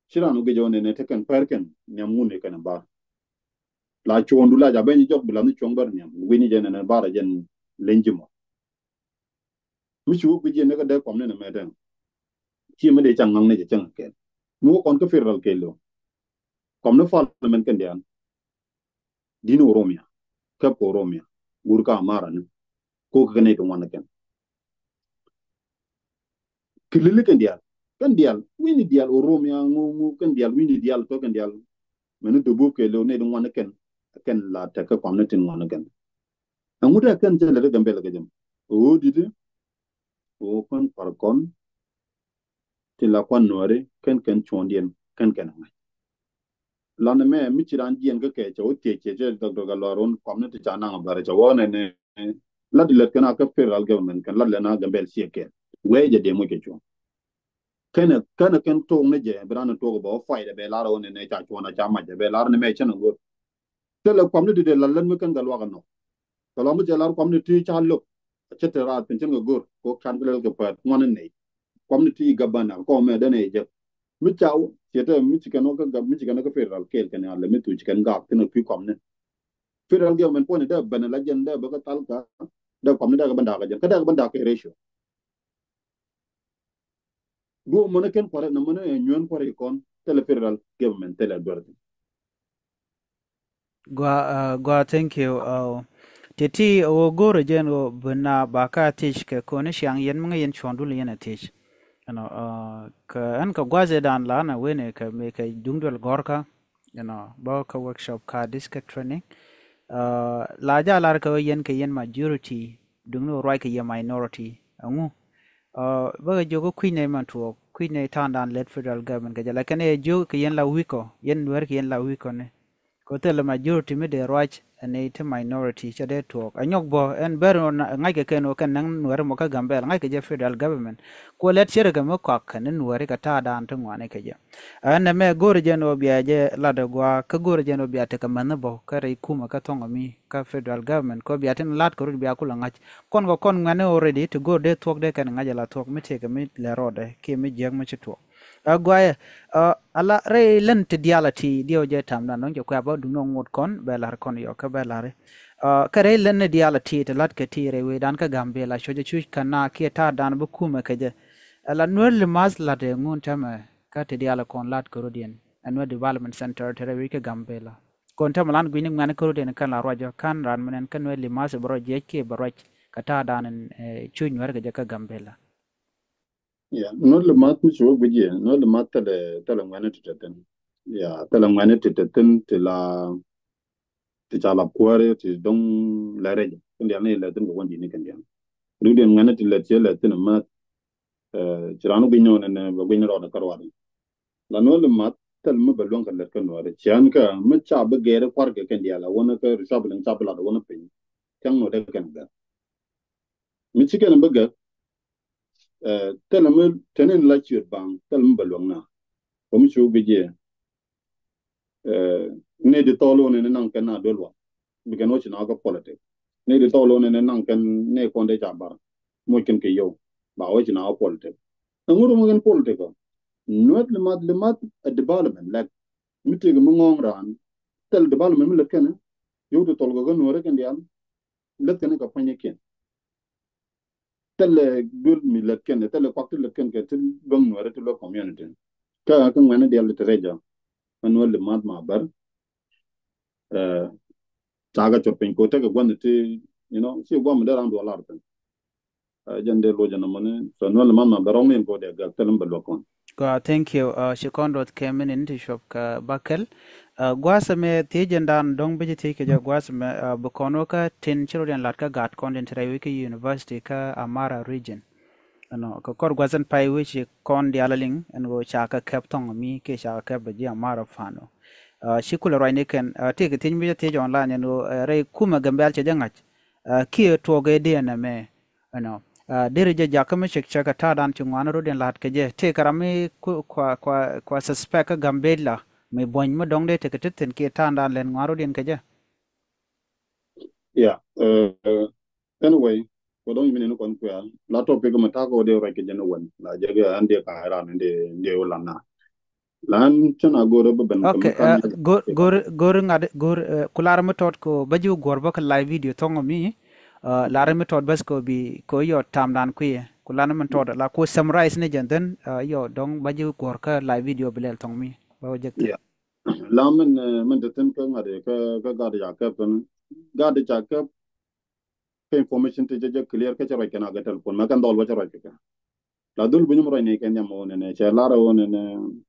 Ci ran a guic wä nɛ nɛ te kɛn pɛr kɛn niam ŋun ni kɛn bar. La cuɔndu la ja ben jɔk bi la ni cuɔŋ bar niam. Guic ni jɛ nɛ nɛ bar jɛn leny jimɔ. Mi ci wä guic jɛ nɛ kɛ dee kɔm ni nɛ mɛ tɛn. Ci mi dee ca ŋaŋ ni jɛ cɛŋ kɛn. Mi wä kɔn kä federal kɛn lo. Kɔm ni parliament kɛn dian. Din Oromia, kɛp kɛ Oromia, gur ka Amara ni, ko kɛ nɛy ti ŋuan ni kɛn. Kilili kɛn dial, kɛn dial, wi̱ni dial Oromia, ŋu, ŋu, kɛn dial, wi̱ni dial, tɔ kɛn dial. Mɛni dobu kɛ lo nɛy ti ŋuan ni kɛn, kɛn la tɛk kɛ kɔm ni tin ŋuan ni kɛn. Ɛŋu tɛ kɛn cɛ lɛ ti Gambɛl kɛ jɛm. Ɣöö dit, ɣöö kɔn par kɔn, ti la kuan Nuäri, kɛn kɛn cuɔndiɛn, kɛn kɛn ŋa̱c. Lan mɛ mi ci ran jiɛn kä kɛ cɛ wä thiec cɛ cɛ dɔk dɔk a lɔr wun kɔm ni ti ca naŋ a bɛr cɛ wä nɛ nɛ. Lat lɛt kɛn a kä federal government kɛn lat lɛn a Gambɛl ciɛ kɛn. Wee jɛ diɛ muc kɛ cuɔ̱ŋ. Kɛn kɛn kɛn tok ni jɛ bi ran tok bɛ wä fight bɛ lar wä nɛ nɛ ca cuɔn a ca mac bɛ lar ni mɛ cɛn a go̱r. Thilɛ kɔm ni ti dee lat lɛn mi kɛn Gatluak a nɔ. Kɛ lɔ mi cɛ lar kɔm ni ti ca lok. Cɛ te raat pin cɛn kɛ go̱r ko kan kɛ lɛl kɛ pɛt ŋuan ni nɛy. Kɔm ni ti gabana kɔ mɛ dɛn ɛ jɛ. Mi caw, ciɛ tɛ mi ci kɛn wä kä gab, mi ci kɛn wä kä federal kɛɛl kɛn ya lɛ mi thu ci kɛn gak thin a kui̱ kɔm ni. Federal government puɔ̱ny dee ben la jɛn dee bä kä thal ka, dee kɔm ni dee kɛ ben dak kɛ jɛn, kä dee kɛ ben dak kɛ ratio. Duɔ mɔnɛ kɛn kuarɛ, na mɔnɛ ɛ nyuɛn kuarɛ kɔn, thilɛ federal government thilɛ duer thin. Gua, uh, gua, thank you. Uh, ti ti wä go̱o̱rɛ jɛn wä bi na ba ka thiec kɛ koni ciaŋ yɛn mi ŋä yɛn cuɔ̱n dul yɛn a thiec. You know, uh, kɛ ɛn kɛ gua̱th ɛ dan la na wen kɛ mi kɛ duŋ duel gɔ̱rkä. You know, bä kɛ workshop ka disc kɛ training. Uh, la ja lar kɛ wä yɛn kɛ yɛn majority duŋ ni wä ruac kɛ yɛ minority. Ɛŋu? Uh, bä kɛ jiök kä kui̱ nɛ man tuɔɔk kui̱ nɛ ta̱a̱ŋ dan lät federal government kɛ jɛ, lakin ɛ jiök kɛ yɛn la wi̱i̱ kɔ, yɛn Nuɛr kɛ yɛn la wi̱i̱ kɔ ni. Kɛ thilɛ majority mi dee ruac ɛ nɛy ti minority cɛ dee tuɔɔk. Ɛ nyɔk bä ɛn ber ŋa̱c kɛ kɛn wä kɛn näŋ Nuɛri mɔ kä Gambɛl ŋa̱c kɛ jɛ federal government. Kuɔ lɛt cierɛ kɛ mi kɔak kɛn ni Nuɛri kɛ ta̱a̱ dan ti ŋuani kɛ jɛ. Ɛn nɛ mɛ go̱o̱rɛ jɛn wä bia jɛ lat ɛ gua̱a̱ kä go̱o̱rɛ jɛn wä bia tekɛ mänh bä kä rɛy kumɛ kä thɔŋ mi kä federal government kɛ wä bia tin lat kɛ rut bia kulɛ ŋa̱c. Kɔn kɛ kɔn ŋuɛni already ti go̱o̱r dee thuɔ̱k dee kɛn ŋa̱c ala thuɔ̱k mi tëëkɛ mi lɛ rɔɔdɛ kiɛ mi jiäk mi ci tuɔɔk. Ɛ guayɛ, ɛ, ala rɛy län ti diaal a ti diɛw jɛ tam dan dɔ̱ŋ jɛ kuɛ a bä duŋ ni ŋot kɔn bɛ la̱r kɔn yɔ kä bɛ la̱ri. Ɛ, kɛ rɛy län ni diaal a ti ti la̱t kɛ ti rɛy wecdan kä Gambila cuɔ̱cɛ cuc kɛ na kiɛ ta̱a̱ dan bi kumɛ kɛ jɛ. Ala Nuer Limath la̱t ɛ ŋun tɛmɛ kä ti diaal kɔn la̱t kɛ rot yɛn. Ɛ Nuer Development Center ti rɛy wec kä Gambila. Kɔn tɛmɛ lan gui̱ni ŋuɛ̈ni kä rot yɛn kɛn la ruacä ka̱n raan mi nɛn kä Nuer Limath bɛ ruac jiɛc kiɛ bɛ ruac kɛ ta̱a̱ dan in, ɛ, cuc Nuer kɛ jɛ kä Gambila. Yeah, Nuer Limath mi ci wä guic yɛ, Nuer Limath thilɛ, thilɛ ŋuɛ̈ni ti te thi̱n. Yeah, thilɛ ŋuɛ̈ni ti te thi̱n ti la, ti ca la kuääri ti dɔ̱ŋ lɛ rɛc. Kä diaal ni lɛ thi̱n kɛ wän di̱t ni kɛn diaal. Rik diɛn ŋuɛ̈ni ti lɛ ti lɛ thi̱n math. Ɛ, ci raan wä guic ni wä nɛn bɛ guic ni rɔɔdɛ kä ruaadɛ. La Nuer Limath thil mi bɛ luäŋ kɛ lät kä Nuääri. Cian kä mi ca bi gɛɛri kuarkɛ kɛn diaal a wän kä reshuffling ca bi lat a wän piny. Cäŋ nɔ dee kɛn gɛr. Mi ci kɛn bi gɛr. Ɛ, thil mi teni la ciöt baŋ thil mi bɛ luäŋ na. Kɔ mi ci wä guic yɛ. Ɛ, ni di thɔɔl wä ni ni naŋ kɛn na duel wa. Bi kɛn wä ci na wä kä politik. Ni di thɔl wä ni ni naŋ kɛn ni kɔn dee ca bar. Muc kɛn kɛ yio̱w. Ba wä ci na wä politik. Ɛŋu rum kɛn politik ɔ? Nuet limath limath a development lɛk. Mi tëëk mi ŋɔ̱ɔ̱ŋ raan. Thil development mi lät kɛn. Yio̱w ti thɔl kɛ kɛ nuɔ̱ɔ̱rä kɛn diaal. Lät kɛn kɛ puɔ̱nykiɛn. Thilɛ duel mi lät kɛn, thilɛ kuak ti lät kɛn kɛ ti luäŋ nuɛrɛ ti luäk community. Kä kä ŋuɛni diɛl ti rɛc jɔ. Mɛ nuɛl di math ma bär. Ɛ, cakɛ cot piny ko tekɛ gua̱n ti, you know, ci gua̱n mi dee ram duɔl lar piny. Ɛ, jɛn dee luɔc jɛ nɔmɔ ni, so nuɛl di math ma bär rɔŋ ni in ko dee gɛl thilɛ mi bɛ luäk kɔn. Gua, thank you. Uh, ci kɔn ruɔth kɛ mini ni ti cuɔp kɛ bäkɛl. Uh, gua̱a̱th ɛmɛ thiec jɛn dan dɔ̱ŋ bi ci thiec kɛ jɛ gua̱a̱th ɛmɛ, uh, bi kɔn wä kä tin ci rot yɛn lat kä gat kɔn tin ci rɛy wec kä university kä Amara region. Ɛnɔ, kɛ kɔr gua̱a̱th ɛn pay wec ci kɔn diaal aliŋ ɛn ɣöö ca kɛ kɛp thɔŋ mi kiɛ ca kɛ kɛp bɛ ji̱ Amara Fano. Uh, ci kulɛ ruacni kɛn, uh, tëëkɛ thiec mi ci thiec online ɛn ɣöö, uh, rɛy kumɛ Gambɛl cɛ jɛ ŋa̱c. Uh, kiɛ tuɔɔk ɛ dee ɛn ɛmɛ. Ɛnɔ, ah, deri jɛ jakä mi cek cɛ kɛ ta̱a̱dan ci ŋuan rot in la̱t kɛ jɛ. Tëëkɛ ram mi ku-, kua, kua, kua suspect kä Gambella mi buɔ̱ny mi dɔ̱ŋ dee tekɛ ti thi̱n kiɛ ta̱a̱dan lɛn ŋuan rot in kɛ jɛ. Yeah, uh, anyway, kua dɔ̱ŋ mi ni kɔn kuɛ la topic mi ta̱a̱ kɛ wä dee ruac kɛ jɛ ni wän la jɛ kɛ an dee ka ran dee, dee wä la na. Lan cä na go̱r bä ben kɛ. Okay, mi kan uh, go̱r, go̱r, go̱r ŋa̱t, go̱r, uh, ku lar mi tɔt ko bä ji̱ guɔ̱r bä kɛ live video thɔŋ mi, uh, lar mi tɔt bäs ko bi ko yɔ tam dan kui̱ ku lan mi tɔt la ko summarize ni jɛn then, uh, yɔ dɔŋ bä ji̱ guɔ̱r kä live video bi lɛl thɔŋ mi bä wä jek. Yeah. La min, uh, min te thin kä ŋa̱t kä, kä gat ya kɛp thin gat ya kɛp. Kɛ information ti cɛ jɛ clear kä cɛ ruac kɛ na kɛ telephone mɛ kɛn dhɔl wä cɛ ruac kɛ kɛ. La dhul bunyum ruac ni kɛ nhiam wä nɛnɛ cɛ lar wä nɛnɛ.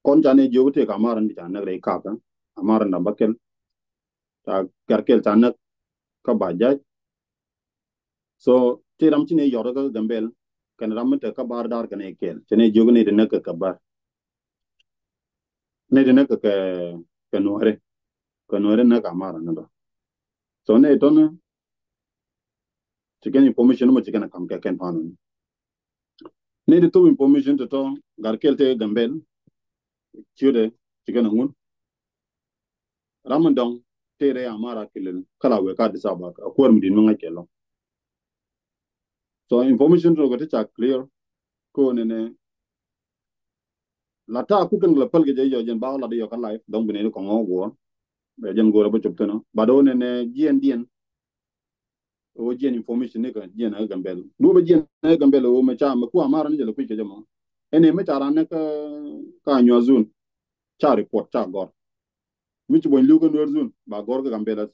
Kɔn ca ni jiök ti ka Amara ni ca näk rɛy kakä. Amara na bä kɛl. Ca Gärkɛl ca näk kä ba jac. So ti ram ci ni yɔr kä Gambɛl kɛn ram mi te kä bar dar kɛn kɛl cɛ ni jiök ni ti näk kɛ kɛ bar. Ni ti näk kɛ kɛ nuɔri kɛ nuɔri näk Amara ni dɔ. So ni tɔni ci kɛn information mɔ ci kɛn a kam kɛ kɛn pano ni. Ni di thok information ti tɔ Gärkɛl te Gambɛl. Ciötɛ ci kɛn a ŋun. Ram mi dɔŋ te rɛ Amara kilil kala wek ka Addis Ababa a kuäär mi din mi ŋa̱c kɛ lɔ. So information ti tɔ kɛ ti ca clear. Ko nene la ta ku kɛn la päl kɛ jɛ yɔ jɛn ba la di yɔ ka live dɔŋ bi nene kɔŋ ɔ guɔ. Bɛ jɛn go̱rɛ bä cop thin ɔ. But o nene jiɛn diɛn. Wä jiɛn information ni kä jiɛn ɛ Gambɛl. Duɔ̱pɛ jiɛn ɛ Gambɛl wä mɛ ca mɛ ku Amara ni jɛ lɛ kui̱ kɛ jɛ mɔ. Ɛn ɛ mɛ ca ran ni kä, kä Anyuak zone. Ca report ca gɔr. Mi ci buɔ̱ny li̱w kä Nuer zone ba gɔr kä Gambɛl,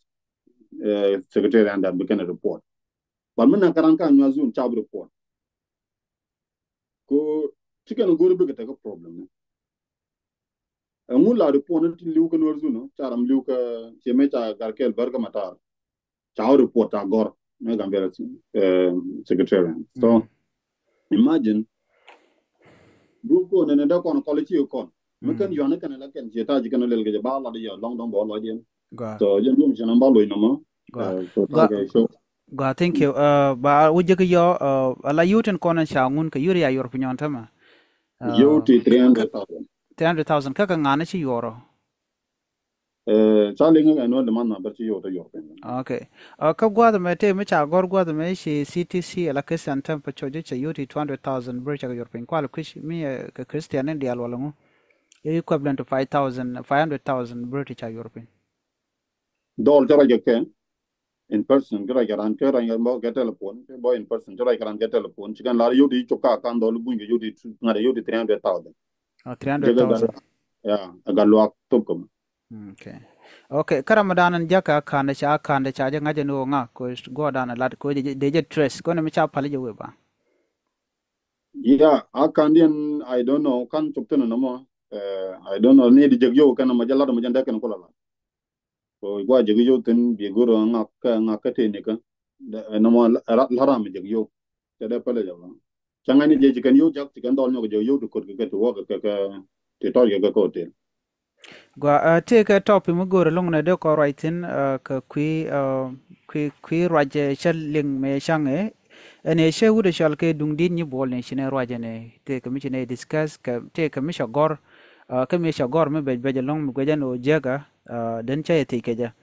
eh, secretary and that bi kɛn report. But mi na kä ran kä Anyuak zone ca bi report. Ko ci kɛn go̱r bikɛ tekɛ problem ni. Ɛŋu la report ni ti li̱w kä Nuer zone ca ram li̱w kä ci mɛ ca Gärkɛl bär kä matar. Ca wä report ca gɔr ni Gambɛl, eh, secretariat. So imagine. Duɔ̱p ko nene dee kɔn kɔl ci kɔn mi kɛn yuan kɛn la kɛn ci ta ci kɛn lel kɛ jɛ ba la di yɔ lɔŋ dɔŋ bɔ lɔ diɛn. So jɛn duɔ̱m ci na ba lɔ inɔmɔ. Gua, thank you. Uh, ba wä jek yɔ, uh, ala yio̱w tin kɔn ca ŋun kɛ yio̱w ya yuɔr piny ɔn tämɛ. Yio̱w ti three hundred thousand. Three hundred thousand kä kɛ ŋa̱n ci yuɔr ɔ. Eh, ca liŋ ɛ nuɔ̱n di man na bär ci yio̱w te yuɔr piny. Okay. Uh, kä gua̱th mɛ te mi ca gɔr gua̱th mɛ ci C T C ala Christian Temple Church cɛ yio̱w ti two hundred thousand bär ca yuɔr piny kual kui̱c mi, eh, kɛ Christian ni dial wala ŋu. Equivalent to five thousand, five hundred thousand bär ti ca yuɔr piny. Dhɔl cä ruac kɛ kɛ in person, cä ruac kɛ ran, cä ruac kɛ bɔ kɛ telephone, cä bɔ in person, cä ruac kɛ ran kɛ telephone, ci kɛn lar yot i̱ cop ka kan dhɔl buny kɛ yot i̱ ŋa̱t yot i̱ three hundred thousand. Oh, three hundred thousand. Jɛ kɛ gat, ya, ɛ gat luak thop kɛ mɛ. Mm, okay. Okay, kä Ramadan in jakä kandɛ ca kandɛ ca jɛ ŋa̱c ni wä ŋa ko guɔ dan lat ko dee jɛ trace ko ni mi ca pal jɛ wee ba. Yeah, a kandiɛn, I don't know, kan cop thin nɔmɔ. Eh, I don't know, ni di jek yow kɛn nɔmɔ jɛ lat nɔmɔ jɛ dɛk kɛn kula lat. Ko gua jek yow thin bi gur ŋak kɛ, ŋak kɛ tini kɛ. Nɔmɔ la ram jek yow. Cɛ dɛ pɛlɛ jɛ ba. Cɛ ŋa̱ni jɛ ci kɛn yow jak, ci kɛn dhɔl nyɔk jɛ yow ti kot kɛ kɛ ti wɔ kɛ kɛ ti tɔc kɛ kɛ kɛ hotel. Gua, uh, tëëkɛ topic mi go̱o̱r ɛlɔ̱ŋ nɛ dee kɔ ruac thi̱n, uh, kɛ kui̱, uh, kui̱, kui̱ ruac, uh, cä liŋ mëë caŋ ɛ. Ɛn ɛ cä wut ɛ cɔal kɛ duŋdi̱t nyi buɔl ni ci nɛ ruac ɛn ɛ tëëkɛ mi ci nɛ discuss kɛ tëëkɛ mi cɛ gɔr, uh, kä mi cɛ gɔr mi bɛc bɛc ɛlɔ̱ŋ mi guɛc ɛn ɣöö jiäkä, uh, den cä yɛ thiec kɛ jɛ.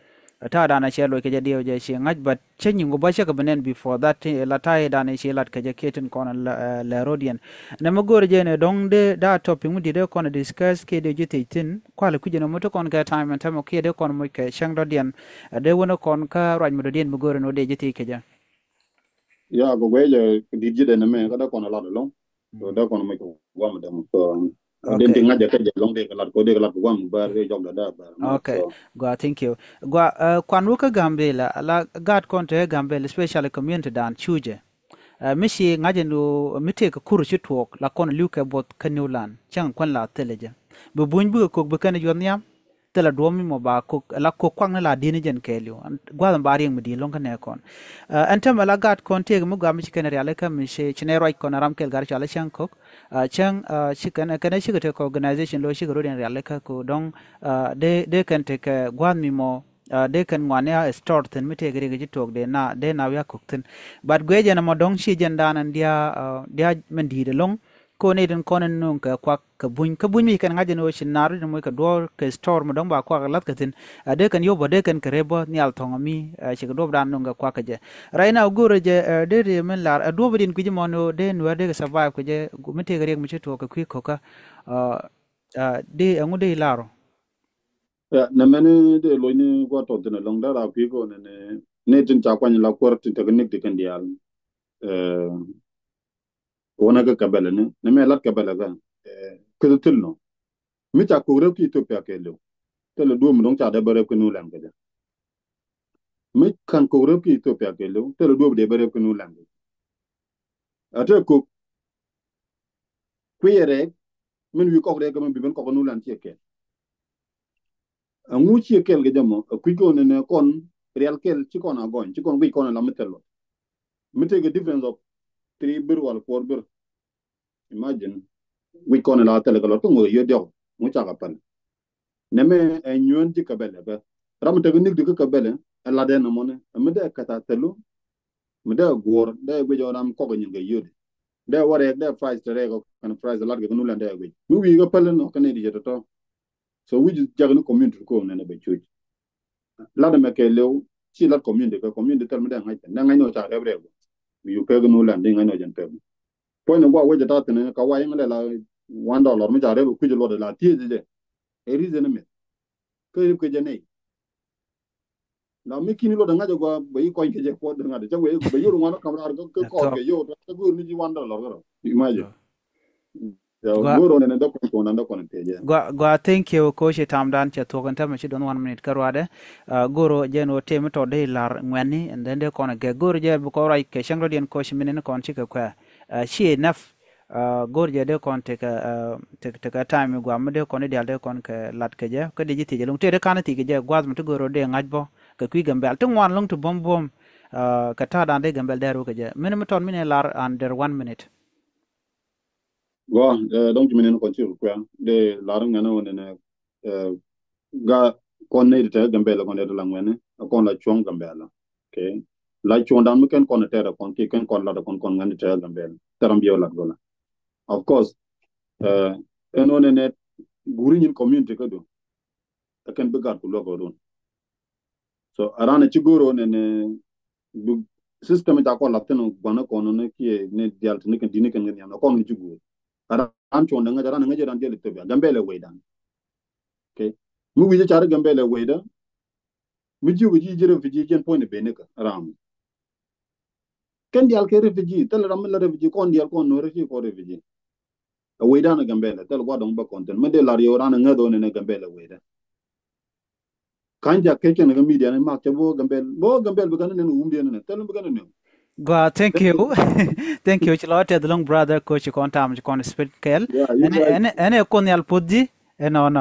Ta̱a̱ danɛ cɛ loc kɛ jɛ diɛw jɛ ci ŋa̱c, but cä nyiŋ ku bä cä kɛ bi nɛn before that, eh, la ta̱a̱ danɛ ci lat kɛ jɛ kiɛ tin kɔn lɛ, eh, lɛ road yɛn. Nɛ mɛ go̱o̱rɛ jɛ nɛ dɔ̱ŋ dee da̱a̱ topic mi di̱t dee kɔn discuss kiɛ dee ji̱ thiec thi̱n, kualɛ kui̱c jɛ nɛ mɔ ti kɔn kɛ time ɛn tämɛ kiɛ dee kɔn moc kɛ cäŋ dɔ̱diɛn, eh, dee wänɛ kɔn kä ruac mi dɔ̱diɛn mi go̱o̱rɛ nɔ dee ji̱ thiec kɛ jɛ. Ya, kɛ guɛ jɛ di̱t ji̱ dee nɛ mɛ kä dee kɔn lat ɛlɔ̱ŋ. So dee kɔn moc kɛ guam dee mɔ. So, okay. Den ti ŋa̱c jɛ kɛ jɛ lɔŋ dee kɛ lat kɔ dee kɛ lat kɔ guam bär dee jɔk dee dee bär. Okay. So, gua, thank you. Gua, eh, kuan wä kä Gambela, la gaat kɔn te Gambela, especially community dan Cujɛ. Eh, mi ci ŋa̱c ɛn wä mi tëë kɛ kur ci tuɔɔk la kɔn li̱w kɛ buɔth kä New Land cäŋ kuan la thilɛ jɛ. Bi buny bikɛ kok bi kɛn yuɔth nhiam. Thilɛ duɔ̱ɔ̱p mi mɔ ba kok la kok kuakni la di̱n jɛn kɛɛliw. Gua̱th ɛn ba riɛŋ mi di̱i̱t lo̱ŋ kä nɛ kɔn. Eh, ɛn tämɛ la gaat kɔn tëëk mi gɔaa mi ci kɛn rialikä mi ci, ci nɛ ruac kɔn ram kɛl gat cɔal cäŋ kok. Ah, cäŋ, ah, ci kɛn, kɛn cikɛ tekɛ organization lo cikɛ rot in rialikä ko dɔŋ, ah, dee, dee kɛn tekɛ gua̱a̱th mi mɔ, ah, dee kɛn ŋuan ya store thi̱n mi tekɛ riɛk ci tuɔɔk dee na, dee na wiak kok thi̱n. But guiɛ jɛn ɛmɔ dɔŋ ci jɛn dan ɛn dia, ah, dia mɛn di̱i̱t ɛlɔ̱ŋ. Ko ni tin kɔn in nuŋ kɛ kuak kɛ buny. Kä buny mi ci kɛn ŋa̱c ɛn ɣöö ci nar in moc kɛ duɔɔr kɛ store mi dɔŋ ba kuak kɛ lath kɛ thi̱n. Ah, dee kɛn yop bä, dee kɛn kɛ rep bä nhial thɔŋ mi, ah, cikɛ duɔ̱ɔ̱p dan nuŋ kɛ kuak kɛ jɛ. Right now go̱o̱rɛ jɛ, eh, dee ri min lar, eh, duɔ̱ɔ̱p din kui̱c mɔn ɣöö dee nuäär dee kɛ survive kɛ jɛ, gu-, mi tëëkɛ riɛk mi ci tuɔɔk kɛ kui̱ ko̱kä. Ah, ah, dee ɛŋu dee lar ɔ? Ya, nɛ mɛni dee loc ni gua̱ tɔth thin ɛlɔ̱ŋ dee ra kui̱ kɛ ɣöö nɛ, nɛ, nɛ tin ca kuany la kuäär tin tekɛ nik ti kɛn diaal. Eh, Wänä kä Gambɛlɛ ni, ni mɛ lat Gambɛlɛ kä, eh, kä thil nɔ. Mi ca kok rep ki Ethiopia kɛɛliw. Thilɛ duɔ̱ɔ̱p mi dɔ̱ŋ ca dee bä rep kä New Land kɛ jɛ. Mi kan kok rep ki Ethiopia kɛɛliw, thilɛ duɔ̱ɔ̱p dee bä rep kä New Land kɛ jɛ. A te kok kui̱ rɛɛk, min wi̱i̱ kɔk rɛɛk kɛ min bi ben kɔk New Land ciɛ kɛɛl. Ɛŋu ciɛ kɛɛl kɛ jɛ mɔ, ɛ kui̱ kɛ ɣöö nɛnɛ kɔn rial kɛɛl ci kɔn a gɔny, ci kɔn guic kɔn a la mi thil luɔt. Mi tekɛ difference of three bir wal four bir. Imagine, guic kɔn a la thil kɛ luɔt kä ŋo̱ yio̱ diɔk, ŋu cakɛ päl. Nɛmɛ ɛ nyuɛn ci Gambɛlɛ bä. Ram mi tekɛ nik di kä Gambɛlɛ, ɛ lat ɛn ɛmɔni, ɛ mi dee kɛth a thil lu, mi dee guɔ̱ɔ̱r, dee guic ɔ ram kɔk nyin kɛ yio̱ di. Dee wä rɛɛk, dee price te rɛɛk ɔ, kɛn price lat kɛ kä New Land dee guic. Mi wi̱i̱ kɛ päl ɛn ɔ, kɛ nɛy di cɛ tɔ̱tɔ̱. So which is jak ni community ko nɛn bɛ cuc. Lat mɛ kɛ lɛw, ci lat community kɛ community thil mi dee ŋa̱c kɛ. Dee ŋa̱c ni ɔ ca rɛp rɛp. Bi yu pek ni wä lan di ŋa̱c ni ɔ jɛn pek. Puɔ̱ny ni gua̱ wec ata thin ka wa̱c ŋä lɛ la one dollar mi ca rɛp kui̱c luɔt la thiec jɛ. Ɛ reason mi. Kä rip kɛ jɛ nɛy. Na mi kini luɔt ŋa̱c ɛ gua̱ bɛ yi kɔny kɛ jɛ puɔt ŋa̱t cä wee bɛ yur ŋuan kam raar kä kɔɔr kɛ yur kä go̱o̱r ni ci one dollar kärɔ. Imagine. Gua, gua, thank you, coach, itam dan cɛ thuɔk in tämɛ ci don one minute kä ruadɛ. Uh, go̱o̱r jɛ ni wä tëë mi tɔt dee lar ŋuɛ̈ni, and then dee kɔn gɛ go̱o̱r jɛ bi kɔn ruac kɛ cäŋ rɔ̱diɛn coach mi ni kɔn ci kɛ kuɛ. Uh, ci enough. Uh, go̱o̱r jɛ dee kɔn tekɛ, uh, tek-, tekɛ time mi guam mi dee kɔn idial dee kɔn kɛ lat kɛ jɛ. Kä dee ji̱ thiec ɛlɔ̱ŋ tëë dee kan thiec kɛ jɛ gua̱th mi ti go̱o̱r dee ŋa̱c bä. Kɛ kui̱ Gambɛl ti ŋuan lɔ̱ŋ ti buɔ̱m buɔ̱m. Uh, kɛ ta̱a̱ dan dee Gambɛl dee ruk kɛ jɛ. Min mi tɔt min ɛ lar under one minute. Gua, eh, dɔŋ ci mi nin kɔn ci rut kuɛ. Dee lar ŋɛn wä nɛnɛ, eh, ga kɔn ni te Gambɛl kɔn dee la ŋuɛni, kɔn la cuɔŋ Gambɛl. Okay. La cuɔŋ dan mi kɛn kɔn te kɔn ki kɛn kɔn la kɔn kɔn ŋɛn te Gambɛl. Tɛrɛ mi lat gola. Of course, eh, ɛn wä nɛnɛ guri nyin community kä du. Ɛ kɛn bi gat ku luɔk run. So, aran ci go̱o̱r ɣän ɛn, eh, bi system ca kɔn lath thin gua̱n kɔn ni kiɛ ni dial ti ni kɛn di ni kɛn kɛn yam kɔn ni ci go̱o̱r. Aran cuɔn dɛ ŋäc, aran ŋäc, aran dial Ethiopia Gambɛl ɛ wecdan. Okay. Mi wi̱c car Gambɛl ɛ wecdä. Mi jiök ji̱ ji̱ refugee jiɛn puɔ̱ny ni ben ni kä ram. Kɛn dial kɛ refugee, thil ram mi la refugee, kɔn dial kɔn no̱o̱r refugee, kɔn refugee. Ɛ wecdan ɛ Gambɛl, thil gua̱dɔŋ bä kɔn thin. Mi dee lar yɛ ran ɛ ŋäth ɣän ɛn ɛ Gambɛl ɛ wecdä. Ka̱n jak kecɛn kɛ media ni mak cɛ bo̱o̱ Gambɛl, bo̱o̱ Gambɛl bi kɛn nɛn wumdiɛn nɛ, thil bi kɛn nɛn. Gua, thank you. Thank you. Ci lɔ tɛth lɔŋ brother coach kɔn tam ci kɔn spit kɛl. Yeah, you guys. Ɛn, ɛn, ɛn ɛ kɔn yal puth ji̱, ɛn ɔnɔ.